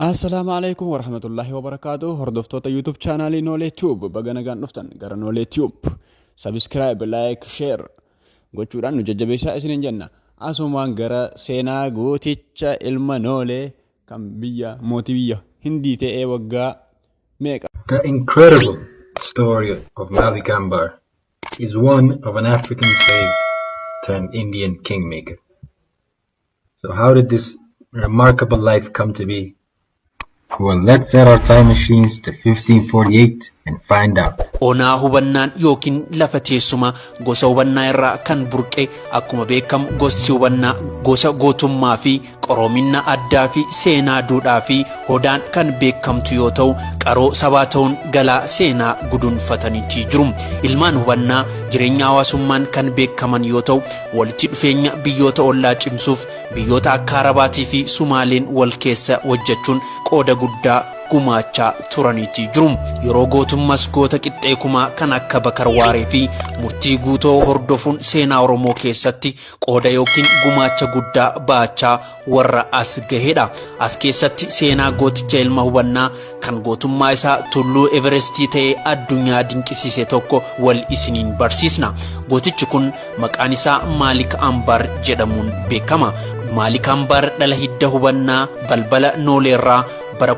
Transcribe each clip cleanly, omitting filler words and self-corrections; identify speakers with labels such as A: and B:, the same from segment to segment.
A: Assalaamu alaikum warahmatullahi wabarakaatuh. Hordoftoota YouTube chaanaalii Noolee Tube, baga nagaan dhuftan gara Noolee Tube. Subscribe, like, share gochuudhaan nu jajjabeessaa isiniin jenna. Asumaan gara seenaa gooticha ilma Noolee kan biyya mootii biyya Hindii ta'ee waggaa meeqa
B: The incredible story of Malik Ambar is one of an African slave turned Indian kingmaker. So how did this remarkable life come to be? Well, let's set our time machines to 1548 and find out.
C: Onaa hubannaan yookiin lafa teessuma gosa hubannaa irraa kan burqe. Akkuma beekamu, gosti hubannaa gosa gootummaa fi qaroominna addaa fi seenaa duudhaa fi hodaan kan beekamtu yoo ta'u, qaroo sabaa ta'uun galaa seenaa gudunfataniitii jiru. Ilmaan hubannaa jireenya hawaasummaan kan beekaman yoo ta'u, walitti dhufeenya biyyoota ollaa cimsuuf biyyoota akka Arabaatii fi Sumaaleen wal keessa hojjechuun qooda guddaa gumaachaa turaniitii jiru. Yeroo gootummas goota qixxee kumaa kan akka Bakar Waaree fi Murtii Guutoo hordofuun seenaa Oromoo keessatti qooda yookiin gumaacha guddaa baachaa warra as gahedha. As keessatti seenaa gooticha ilma hubannaa kan gootummaa isaa tulluu Everestii ta'ee addunyaa dinqisiise tokko wal isiniin barsiisna. Gootichi kun maqaan isaa Maalik Ambar jedhamuun beekama. Maalik Ambar dhala hidda hubannaa balbala Nooleerraa bara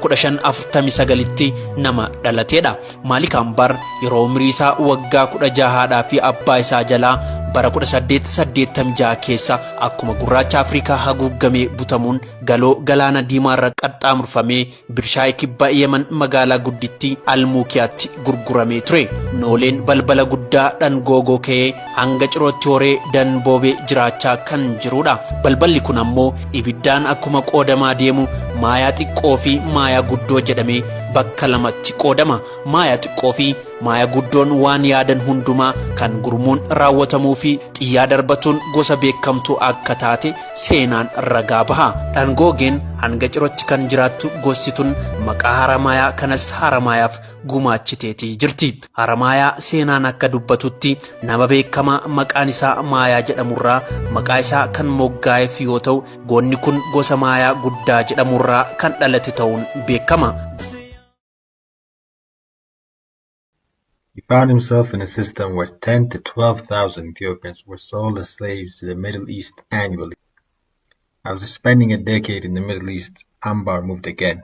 C: 1549tti nama dhalateedha. Maalik Ambar yeroo umrii isaa waggaa 16 haadhaa fi abbaa isaa jalaa bara 1886 keessa akkuma gurraacha Afrikaa haguugamee butamuun galoo galaana diimaarra qaxxaamurfamee Birshaay kibba Yemen magaalaa guddittii Almuukiyaatti gurguramee ture. Nooleen balbala guddaa dhangoogoo ka'ee hanga cirootti horee danboobee jiraachaa kan jirudha. Balballi kun ammoo ibiddaan akkuma qoodamaa deemu maayaa xiqqoo fi maayaa guddoo jedhamee bakka lamatti qoodama. Maayaa xiqqoo fi maayaa guddoon waan yaadan hundumaa kan gurmuun raawwatamuu fi xiyyaa darbatuun gosa beekamtuu akka taate seenaan ragaa baha. Dhangoogeen hanga cirootti kan jiraattu gosti tun maqaa Haramaayaa kanas Haramaayaaf gumaachiteetii jirti. Haramaayaa seenaan akka dubbatutti nama beekamaa maqaan isaa Maayaa jedhamurraa maqaa isaa kan moggaa'eef yoo ta'u, goonni kun gosa Maayaa guddaa jedhamurraa kan dhalate ta'uun beekama.
B: He found himself in a system where 10 to 12,000 Ethiopians were sold as slaves to the Middle East annually. After spending a decade in the Middle East, Ambar moved again.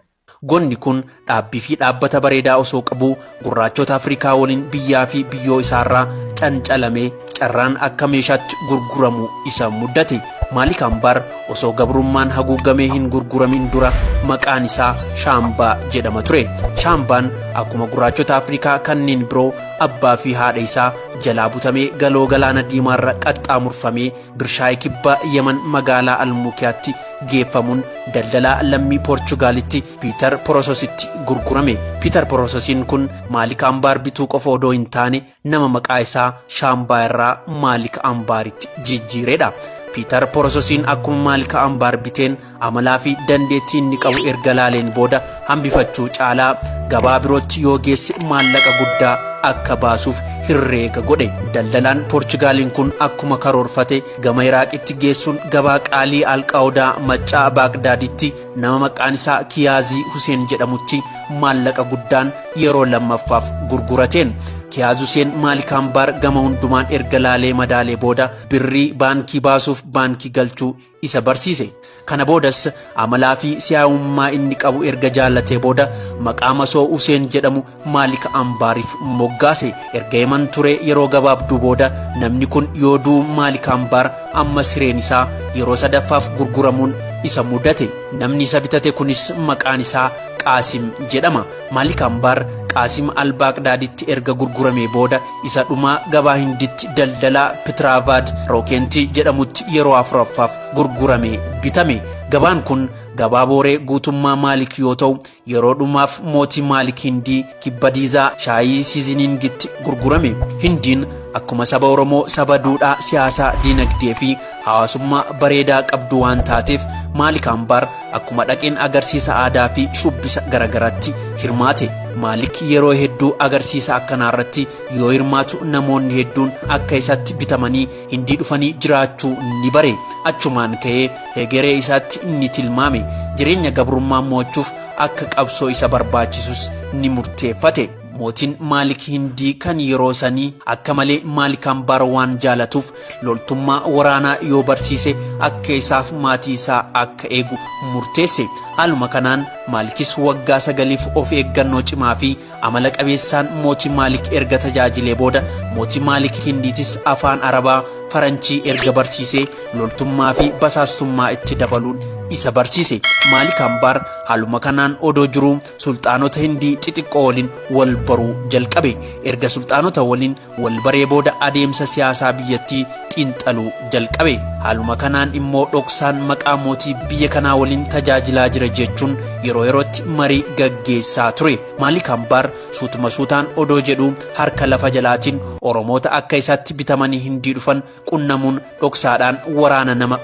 C: Gonni kun dhaabbii fi dhaabbata bareedaa osoo qabuu gurraachota Afrikaa waliin biyyaa fi biyyoo isaarraa cancalamee carraan akka meeshaatti gurguramu isa muddate. Maalik Ambaar osoo gabrummaan haguugamee hin gurguramin dura maqaan isaa Shaambaa jedhama ture. Shaambaan akkuma gurraachota Afrikaa kanneen biroo abbaa fi haadha isaa jalaa butamee galoo galaana diimaarra qaxxaamurfamee Birshaay kibba Yemen magaalaa Almuukiyaatti geeffamuun daldalaa lammii Poorchugaalitti Piitar Porosositti gurgurame. Piitar Porososiin kun Maalik Ambaar bituu qofa odoo hin taane nama maqaa isaa Shaambaa irraa Maalik Ambaaritti jijjiiredha. Piitar Porososiin akkuma Maalik Ambaar biteen amalaa fi dandeettii inni qabu erga laaleen booda hambifachuu caalaa gabaa birootti yoo geesse maallaqa guddaa akka baasuuf herreega godhe. Daldalaan Poorchugaaliin kun akkuma karoorfate gama Iraaqitti geessuun gabaa qaalii Alqaawudaa Maccaa Baagdaaditti nama maqaan isaa Kiyaazii Huseen jedhamutti maallaqa guddaan yeroo lammaffaaf gurgurateen. Kiyaaz Huseen Maalik Ambaar gama hundumaan erga laalee madaalee booda birrii baankii baasuuf baankii galchuu isa barsiise. Kana boodas amalaa fi si'aawummaa inni qabu erga jaallatee booda maqaa masoo Huseen jedhamu Maalik Ambaariif moggaase. Erga Yemen ture yeroo gabaabduu booda namni kun yoo du'u, Maalik Ambaar amma sireen isaa yeroo sadaffaaf gurguramuun isa mudate. Namni isa bitate kunis maqaan isaa Qaasim jedhama. Maalik Ambaar Qaasim Al-Baaqdaaditti erga gurguramee booda isa dhumaa gabaa Hinditti daldalaa Pitraavaad Rookentii jedhamutti yeroo afuraffaaf gurguramee bitame. Gabaan kun gabaa booree guutummaa Maalik yoo ta'u, yeroo dhumaaf mootii Maalik Hindii kibba Diizaa shaayii Siiziniingitti gurgurame. Hindiin akkuma saba Oromoo saba duudhaa siyaasaa, diinagdee fi hawaasummaa bareedaa qabdu waan taateef, Maalik Ambaar akkuma dhaqeen agarsiisa aadaa fi shubbisa garagaraatti hirmaate. Maalik yeroo hedduu agarsiisa akkanaa irratti yoo hirmaatu namoonni hedduun akka isatti bitamanii Hindii dhufanii jiraachuu ni bare. Achumaan ka'ee hegeree isaatti ni tilmaame. Jireenya gabrummaa mo'achuuf akka qabsoo isa barbaachisus ni murteeffate. Mootiin Maalik Hindii kan yeroo sanii akka malee Maalik Ambaar waan jaalatuuf loltummaa waraanaa yoo barsiise akka isaaf maatii isaa akka eegu murteesse. Haaluma kanaan Maalikis waggaa sagaliif of eeggannoo cimaa fi amala qabeessaan mootii Maalik erga tajaajilee booda mootii Maalik Hindiitis afaan Arabaa, Faranchii erga barsiisee loltummaa fi basaastummaa itti dabaluun isa barsiise. Maalik Ambaar haaluma kanaan odoo jiruu sulxaanota Hindii xixiqqoo waliin wal baruu jalqabe. Erga sulxaanota waliin wal baree booda adeemsa siyaasaa biyyattii xiinxaluu jalqabe. Haaluma kanaan immoo dhoksaan maqaa mootii biyya kanaa waliin tajaajilaa jira jechuun yeroo yerootti marii gaggeessaa ture. Maalik Ambaar suutuma suutaan odoo jedhuu harka lafa jalaatiin Oromoota akka isaatti bitamanii Hindii dhufan qunnamuun dhoksaadhaan waraana nama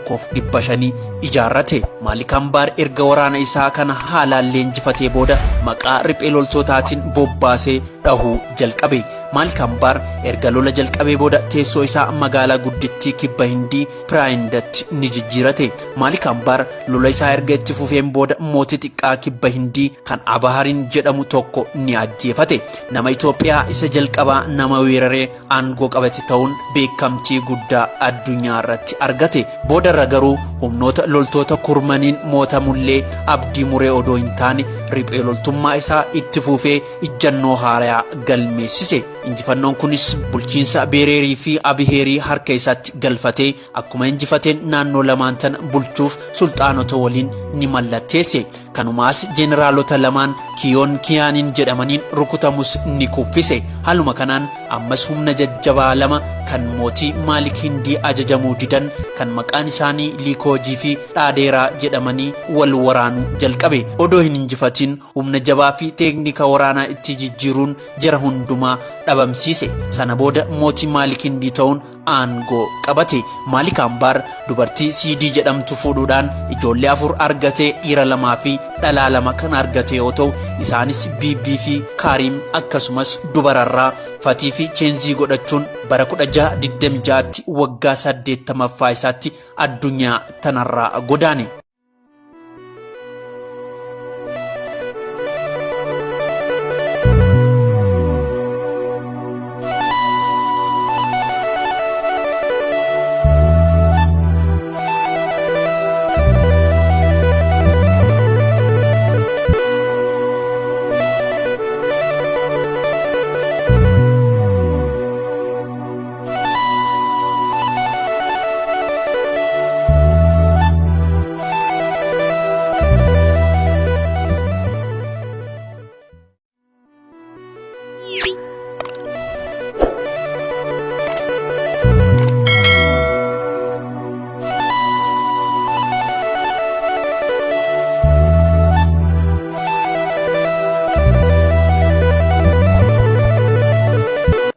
C: 1500 ijaarrate. Maalik Ambaar erga waraana isaa kana haalaan leenjifatee booda maqaa riphee loltootaatiin bobbaasee dhahuu jalqabe. Maalik Ambaar erga lola jalqabee booda teessoo isaa magaalaa guddittii kibba Hindii Piraayindatti ni jijjiirate. Maalik Ambaar lola isaa erga itti fufeen booda mootii xiqqaa kibba Hindii kan Abahariin jedhamu tokko ni ajjeefate. Nama Itoophiyaa isa jalqabaa nama weeraree aangoo qabate ta'uun beekamtii guddaa addunyaa irratti argate. Boodarra garuu humnoota loltoota kurmaniin mootamullee abdii muree odoo hin taane riphee loltummaa isaa itti fufee ijjannoo haarayaa galmeessise. Injifannoon kunis bulchiinsa Beereerii fi Abiheerii harka isaatti galfatee akkuma injifateen naannoo lamaan tana bulchuuf sulxaanota waliin ni mallatteesse. Kanumaas jeeneraalota lamaan Kiyoon Kiyaaniin jedhamaniin rukutamus ni kuffise. Haaluma kanaan ammas humna jajjabaa lama kan mootii Maalik Hindii ajajamuu didan kan maqaan isaanii Liikoojii fi Dhaadeeraa jedhamanii wal waraanuu jalqabe. Odoo hin injifatin humna jabaa fi teeknika waraanaa itti jijjiiruun jara hundumaa dhabamsiise. Sana booda mootii Maalik Hindii ta'uun aangoo qabate. Maalik Ambaar dubartii Siidii jedhamtu fuudhuudhaan ijoollee 4 argatee dhiira 2 fi dhalaa 2 kan argate yoo ta'u isaanis Biibbii fi Kaariim akkasumas dubararraa Fatii fi Cheenzii godhachuun bara 1626tti waggaa 80ffaa isaatti addunyaa tanarraa godaane.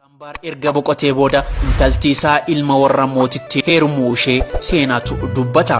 C: Ambaar erga boqotee booda intalti isaa ilma warra mootitti heerumuu ishee seenaatu dubbata.